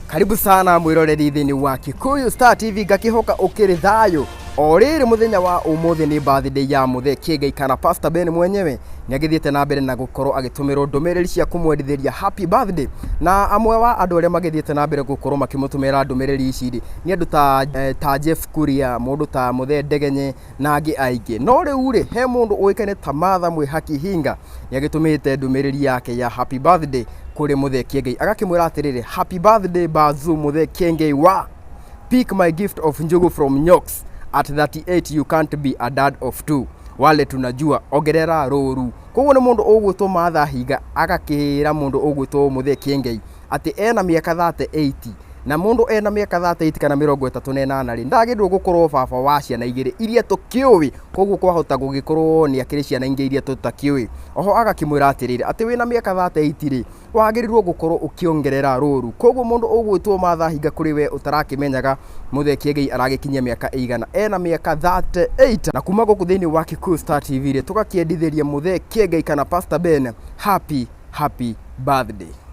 Karibu sana mwiroreri thĩinĩ wa Kikuyu Star TV, ngakĩhoka ũkĩrĩ thayũ. O rĩrĩ mũthenya wa ũmũthĩ nĩ birthday ya Mũthee Kĩengei kana Pastor Ben mwenyewe nĩ agĩthiĩte na mbere na gũkorwo agĩtũmĩrwo ndũmĩrĩri cia kũmwendithĩria happy birthday, na amwe wa andũ arĩa magĩthiĩte na mbere gũkorwo makĩmũtũmĩra ndũmĩrĩri ici rĩ nĩ andũ ta Jeff Kuria, mũndũ ta Mũthee Ndegenye na angĩ aingĩ. No rĩu rĩ, he mũndũ ũĩkaine ta Martha Mwĩhaki Hinga nĩ agĩtũmĩte ndũmĩrĩri yake ya happy birthday kũrĩ Mũthee Kĩengei, agakĩmwĩra atĩrĩrĩ, "Happy birthday Bazu Mũthee Kĩengei wa pick my gift of njugu from Nyox. At 38 you can't be a dad of two, wale tunajua, ongerera rũru." Koguo nĩ mũndũ ũgwĩtwo Martha Hinga agakĩra mũndũ ũgwĩtwo Mũthee Kĩengei atĩ ena mĩaka 38, na mũndũ ena mĩaka 38 kana 38 rĩ, ndagĩrĩirwo gũkorwo baba wa ciana igĩrĩ iria tũkĩũĩ. Koguo kwahota gũgĩkorwo nĩ akĩrĩ ciana ingĩ iria tũtakĩũĩ. Oho agakĩmwĩra atĩrĩrĩ, atĩ wĩna mĩaka 38 rĩ, wagĩrĩirwo gũkorwo ũkĩongerera rũru. Koguo mũndũ ũgwĩtwo Martha Hinga, kũrĩ we ũtarakĩmenyaga Mũthee Kĩengei aragĩkinyia mĩaka ĩigana, ena mĩaka 38. Na kuma gũkũ thĩinĩ wa Kikuyu Star TV rĩ, tũgakĩendithĩria Mũthee Kĩengei kana Pastor Ben happy happy birthday.